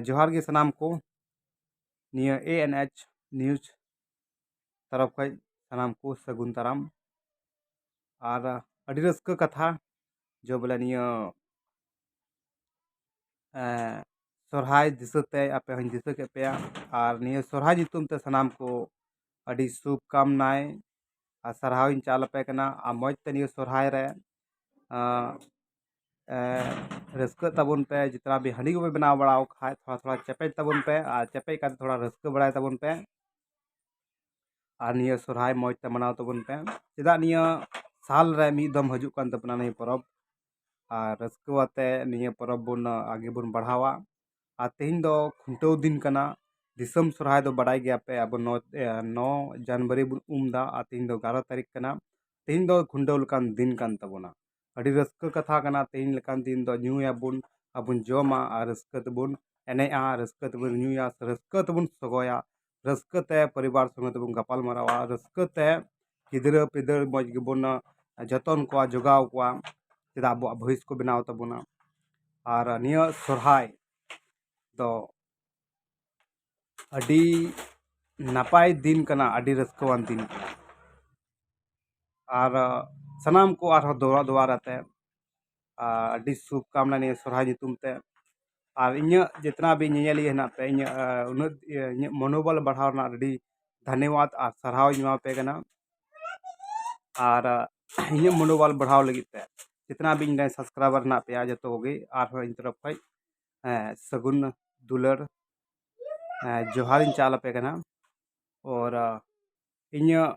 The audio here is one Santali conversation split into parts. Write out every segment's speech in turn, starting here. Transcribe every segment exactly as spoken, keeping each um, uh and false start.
ᱡᱚᱦᱟᱨ ᱜᱮ ᱥᱟᱱᱟᱢ ᱠᱚ᱾ ᱱᱤᱭᱟᱹ ᱮ ᱮᱱ ᱮᱭᱤᱪ ᱱᱤᱭᱩᱡᱽ ᱛᱚᱨᱚᱯ ᱠᱷᱚᱱ ᱥᱟᱱᱟᱢ ᱠᱚ ᱥᱟᱹᱜᱩᱱ ᱫᱟᱨᱟᱢ᱾ ᱟᱨ ᱟᱹᱰᱤ ᱨᱟᱹᱥᱠᱟᱹ ᱠᱟᱛᱷᱟ ᱡᱮ ᱵᱚᱞᱮ ᱱᱤᱭᱟᱹ ᱥᱚᱨᱦᱟᱭ ᱫᱤᱥᱟᱹᱛᱮ ᱟᱯᱮ ᱦᱚᱸᱧ ᱫᱤᱥᱟᱹ ᱠᱮᱫ ᱯᱮᱭᱟ᱾ ᱟᱨ ᱱᱤᱭᱟᱹ ᱥᱚᱨᱦᱟᱭ ᱧᱩᱛᱩᱢ ᱛᱮ ᱥᱟᱱᱟᱢ ᱠᱚ ᱟᱹᱰᱤ ᱥᱩᱵᱷ ᱠᱟᱢᱱᱟᱭ ᱟᱨ ᱥᱟᱨᱦᱟᱣ ᱤᱧ ᱪᱟᱞ ᱟᱯᱮ ᱠᱟᱱᱟ᱾ ᱟᱨ ᱢᱚᱡᱽ ᱛᱮ ᱱᱤᱭᱟᱹ ᱥᱚᱨᱦᱟᱭ ᱨᱮ ᱨᱟᱹᱥᱠᱟᱹᱜ ᱛᱟᱵᱚᱱ ᱯᱮ᱾ ᱡᱮᱛᱱᱟ ᱵᱤᱱ ᱦᱟᱺᱰᱤ ᱠᱚᱯᱮ ᱵᱮᱱᱟᱣ ᱵᱟᱲᱟ ᱟᱠᱟᱫ ᱠᱷᱟᱡ, ᱛᱷᱚᱲᱟ ᱛᱷᱚᱲᱟ ᱪᱮᱯᱮᱡ ᱛᱟᱵᱚᱱ ᱯᱮ ᱟᱨ ᱪᱮᱯᱮᱡ ᱠᱟᱛᱮ ᱛᱷᱚᱲᱟ ᱨᱟᱹᱥᱠᱟᱹ ᱵᱟᱲᱟᱭ ᱛᱟᱵᱚᱱ ᱯᱮ᱾ ᱟᱨ ᱱᱤᱭᱟᱹ ᱥᱚᱨᱦᱟᱭ ᱢᱚᱡᱽ ᱛᱮ ᱢᱟᱱᱟᱣ ᱛᱟᱵᱚᱱ ᱯᱮ᱾ ᱪᱮᱫᱟᱜ ᱱᱤᱭᱟᱹ ᱥᱟᱞ ᱨᱮ ᱢᱤᱫ ᱫᱚᱢ ᱦᱤᱡᱩᱜ ᱠᱟᱱ ᱛᱟᱵᱚᱱᱟ ᱱᱤᱭᱟᱹ ᱯᱚᱨᱚᱵᱽ, ᱟᱨ ᱨᱟᱹᱥᱠᱟᱹ ᱟᱛᱮ ᱱᱤᱭᱟᱹ ᱯᱚᱨᱚᱵᱽ ᱵᱚᱱ ᱟᱜᱮ ᱵᱚᱱ ᱵᱟᱲᱦᱟᱣᱟ᱾ ᱟᱨ ᱛᱮᱦᱮᱧ ᱫᱚ ᱠᱷᱩᱱᱴᱟᱹᱣ ᱫᱤᱱ ᱠᱟᱱᱟ᱾ ᱫᱤᱥᱚᱢ ᱥᱚᱨᱦᱟᱭ ᱫᱚ ᱵᱟᱰᱟᱭ ᱜᱮᱭᱟ ᱯᱮ, ᱟᱵᱚ ᱱᱚ ᱮ, ᱱᱚ ᱡᱟᱱᱩᱣᱟᱨᱤ ᱵᱚᱱ ᱩᱢ ᱫᱟ᱾ ᱟᱨ ᱛᱮᱦᱮᱧ ᱫᱚ ᱮᱜᱟᱨᱚ ᱛᱟᱹᱨᱤᱠᱷ ᱠᱟᱱᱟ᱾ ᱛᱮᱦᱮᱧ ᱫᱚ ᱠᱷᱩᱱᱴᱟᱹᱣ ᱞᱮᱠᱟᱱ ᱫᱤᱱ ᱠᱟᱱ ᱛᱟᱵᱚᱱᱟ᱾ ᱟᱹᱰᱤ ᱨᱟᱹᱥᱠᱟᱹ ᱠᱟᱛᱷᱟ ᱠᱟᱱᱟ᱾ ᱛᱮᱦᱮᱧ ᱞᱮᱠᱟᱱ ᱫᱤᱱ ᱫᱚ ᱧᱩᱭᱟᱵᱚᱱ ᱟᱨ ᱵᱚᱱ ᱡᱚᱢᱟ ᱟᱨ ᱨᱟᱹᱥᱠᱟᱹ ᱛᱮᱵᱚᱱ ᱮᱱᱮᱡᱼᱟ, ᱨᱟᱹᱥᱠᱟᱹ ᱛᱮᱵᱚᱱ ᱧᱩᱭᱟ, ᱨᱟᱹᱥᱠᱟᱹ ᱛᱮᱵᱚᱱ ᱥᱚᱜᱚᱭᱟ, ᱨᱟᱹᱥᱠᱟᱹ ᱛᱮ ᱯᱚᱨᱤᱵᱟᱨ ᱥᱚᱸᱜᱮ ᱛᱮᱵᱚᱱ ᱜᱟᱯᱟᱞ ᱢᱟᱨᱟᱣᱟ, ᱨᱟᱹᱥᱠᱟᱹ ᱛᱮ ᱜᱤᱫᱽᱨᱟᱹ ᱯᱤᱫᱽᱨᱟᱹ ᱢᱚᱡᱽ ᱜᱮᱵᱚᱱ ᱡᱚᱛᱚᱱ ᱠᱚᱣᱟ, ᱡᱚᱜᱟᱣ ᱠᱚᱣᱟ᱾ ᱪᱮᱫᱟᱜ ᱟᱵᱚᱣᱟᱜ ᱵᱷᱚᱭᱤᱥ ᱠᱚ ᱵᱮᱱᱟᱣ ᱛᱟᱵᱚᱱᱟ᱾ ᱟᱨ ᱱᱤᱭᱟᱹ ᱥᱚᱨᱦᱟᱭ ᱫᱚ ᱟᱹᱰᱤ ᱱᱟᱯᱟᱭ ᱫᱤᱱ ᱠᱟᱱᱟ, ᱟᱹᱰᱤ ᱨᱟᱹᱥᱠᱟᱹᱣᱟᱱ ᱫᱤᱱ ᱠᱟᱱᱟ᱾ ᱟᱨ ᱥᱟᱱᱟᱢ ᱠᱚ ᱟᱨᱦᱚᱸ ᱫᱚᱣᱟ ᱫᱚᱣᱟᱨ ᱟᱛᱮ ᱟᱨ ᱟᱹᱰᱤ ᱥᱩᱵᱷ ᱠᱟᱢᱱᱟ ᱱᱤᱭᱟᱹ ᱥᱚᱨᱦᱟᱭ ᱧᱩᱛᱩᱢ ᱛᱮ᱾ ᱟᱨ ᱤᱧᱟᱹᱜ ᱡᱮᱛᱱᱟ ᱵᱤᱱ ᱧᱮᱧᱮᱞᱤᱭᱟᱹ ᱦᱮᱱᱟᱜ ᱯᱮ, ᱤᱧᱟᱹᱜ ᱩᱱᱟᱹᱜ ᱤᱧᱟᱹᱜ ᱢᱚᱱᱳᱵᱚᱞ ᱵᱟᱲᱦᱟᱣ ᱨᱮᱱᱟᱜ ᱟᱹᱰᱤ ᱫᱷᱟᱱᱮᱵᱟᱫ ᱟᱨ ᱥᱟᱨᱦᱟᱣ ᱤᱧ ᱮᱢᱟ ᱯᱮ ᱠᱟᱱᱟ᱾ ᱟᱨ ᱤᱧᱟᱹᱜ ᱢᱚᱱᱳᱵᱚᱞ ᱵᱟᱲᱦᱟᱣ ᱞᱟᱹᱜᱤᱫ ᱛᱮ ᱡᱮᱛᱱᱟ ᱵᱤᱱ ᱥᱟᱵᱥᱠᱨᱟᱭᱵᱟᱨ ᱦᱮᱱᱟᱜ ᱯᱮᱭᱟ ᱡᱚᱛᱚ ᱠᱚᱜᱮ ᱟᱨᱦᱚᱸ ᱤᱧ ᱛᱚᱨᱚᱯ ᱠᱷᱚᱱ ᱥᱟᱹᱜᱩᱱ ᱫᱩᱞᱟᱹᱲ ᱡᱚᱦᱟᱨ ᱤᱧ ᱪᱟᱞ ᱟᱯᱮ ᱠᱟᱱᱟ᱾ ᱟᱨ ᱤᱧᱟᱹᱜ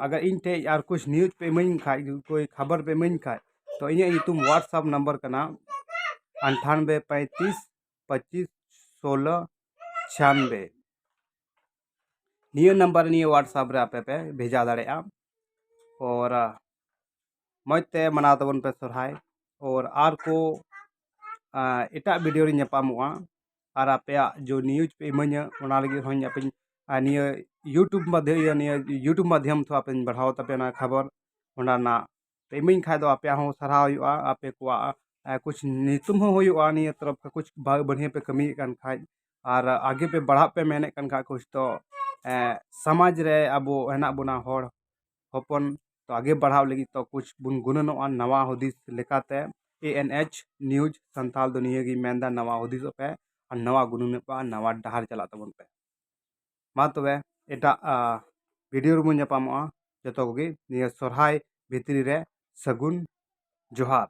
ᱟᱜᱟᱨ ᱤᱧ ᱴᱷᱮᱡ ᱟᱨ ᱠᱩᱪ ᱱᱤᱭᱩᱡᱽ ᱯᱮ ᱤᱢᱟᱹᱧ ᱠᱷᱟᱡ, ᱠᱳᱭ ᱠᱷᱚᱵᱚᱨ ᱯᱮ ᱤᱢᱟᱹᱧ ᱠᱷᱟᱡ, ᱛᱚ ᱤᱧᱟᱹᱜ ᱧᱩᱛᱩᱢ WhatsApp ᱱᱟᱢᱵᱟᱨ ᱠᱟᱱᱟ ᱟᱴᱷᱟᱱᱵᱮ ᱯᱚᱸᱭᱛᱤᱥ ᱯᱚᱸᱪᱤᱥ ᱥᱳᱞᱳ ᱪᱷᱤᱭᱟᱱᱵᱮ᱾ ᱱᱤᱭᱟᱹ ᱱᱟᱢᱵᱟᱨ ᱨᱮ ᱱᱤᱭᱟᱹ WhatsApp ᱨᱮ ᱟᱯᱮ ᱯᱮ ᱵᱷᱮᱡᱟ ᱫᱟᱲᱮᱭᱟᱜᱼᱟ᱾ ᱟᱨ ᱢᱚᱡᱽ ᱛᱮ ᱢᱟᱱᱟᱣ ᱛᱟᱵᱚᱱ ᱯᱮ ᱥᱚᱨᱦᱟᱭ᱾ ᱟᱨ ᱟᱨ ᱠᱚ ᱮᱴᱟᱜ ᱵᱷᱤᱰᱤᱭᱳ ᱨᱮ ᱧᱟᱯᱟᱢᱚᱜᱼᱟ᱾ ᱟᱨ ᱟᱯᱮᱭᱟᱜ ᱡᱚ ᱱᱤᱭᱩᱡᱽ ᱯᱮ ᱤᱢᱟᱹᱧᱟ, ᱚᱱᱟ ᱞᱟᱹᱜᱤᱫ ᱦᱚᱸᱧ ᱟᱯᱮᱧ ᱱᱤᱭᱟᱹ YouTube ᱢᱟᱫᱽᱫᱷᱚᱢ ᱤᱭᱟᱹ ᱱᱤᱭᱟᱹ YouTube ᱢᱟᱫᱽᱫᱷᱚᱢ ᱛᱮ ᱟᱯᱮᱧ ᱵᱟᱲᱦᱟᱣ ᱛᱟᱯᱮᱭᱟ ᱚᱱᱟ ᱠᱷᱚᱵᱚᱨ᱾ ᱚᱱᱟ ᱨᱮᱱᱟᱜ ᱯᱮ ᱤᱢᱟᱹᱧ ᱠᱷᱟᱡ ᱫᱚ ᱟᱯᱮᱭᱟᱜ ᱦᱚᱸ ᱥᱟᱨᱦᱟᱣ ᱦᱩᱭᱩᱜᱼᱟ, ᱟᱯᱮ ᱠᱚᱣᱟᱜ ᱠᱩᱪ ᱧᱩᱛᱩᱢ ᱦᱚᱸ ᱦᱩᱭᱩᱜᱼᱟ ᱱᱤᱭᱟᱹ ᱛᱚᱨᱚᱯ ᱠᱷᱚᱱ, ᱠᱩᱪ ᱵᱟᱹᱲᱤᱭᱟᱹ ᱯᱮ ᱠᱟᱹᱢᱤᱭᱮᱫ ᱠᱟᱱ ᱠᱷᱟᱡ ᱟᱨ ᱟᱜᱮ ᱯᱮ ᱵᱟᱲᱦᱟᱜ ᱯᱮ ᱢᱮᱱᱮᱫ ᱠᱟᱱ ᱠᱷᱟᱡ, ᱠᱩᱪ ᱛᱚ ᱥᱚᱢᱟᱡᱽ ᱨᱮ ᱟᱵᱚ ᱦᱮᱱᱟᱜ ᱵᱚᱱᱟ ᱦᱚᱲ ᱦᱚᱯᱚᱱ, ᱛᱚ ᱟᱜᱮ ᱵᱟᱲᱦᱟᱣ ᱞᱟᱹᱜᱤᱫ ᱛᱚ ᱠᱩᱪ ᱵᱚᱱ ᱜᱩᱱᱟᱹᱱᱚᱜᱼᱟ ᱱᱟᱣᱟ ᱦᱩᱫᱤᱥ ᱞᱮᱠᱟᱛᱮ᱾ ᱮ ᱮᱱ ᱮᱭᱤᱪ ᱱᱤᱭᱩᱡᱽ ᱥᱟᱱᱛᱟᱞ ᱫᱚ ᱱᱤᱭᱟᱹ ᱜᱮ ᱢᱮᱱᱫᱟ, ᱱᱟᱣᱟ ᱦᱩᱫᱤᱥᱚᱜ ᱯᱮ ᱟᱨ ᱱᱟᱣᱟ ᱜᱩᱱᱟᱹᱱᱚᱜ ᱯᱮ ᱟᱨ ᱱᱟᱣᱟ ᱰᱟᱦᱟᱨ ᱪᱟᱞᱟᱜ ᱛᱟᱵᱚᱱ ᱯᱮ᱾ ᱢᱟ ᱛᱚᱵᱮ ᱮᱴᱟᱜ ᱵᱷᱤᱰᱤᱭᱳ ᱨᱮᱵᱚᱱ ᱧᱟᱯᱟᱢᱚᱜᱼᱟ᱾ ᱡᱚᱛᱚ ᱠᱚᱜᱮ ᱱᱤᱭᱟᱹ ᱥᱚᱨᱦᱟᱭ ᱵᱷᱤᱛᱨᱤ ᱨᱮ ᱥᱟᱹᱜᱩᱱ ᱡᱚᱦᱟᱨ᱾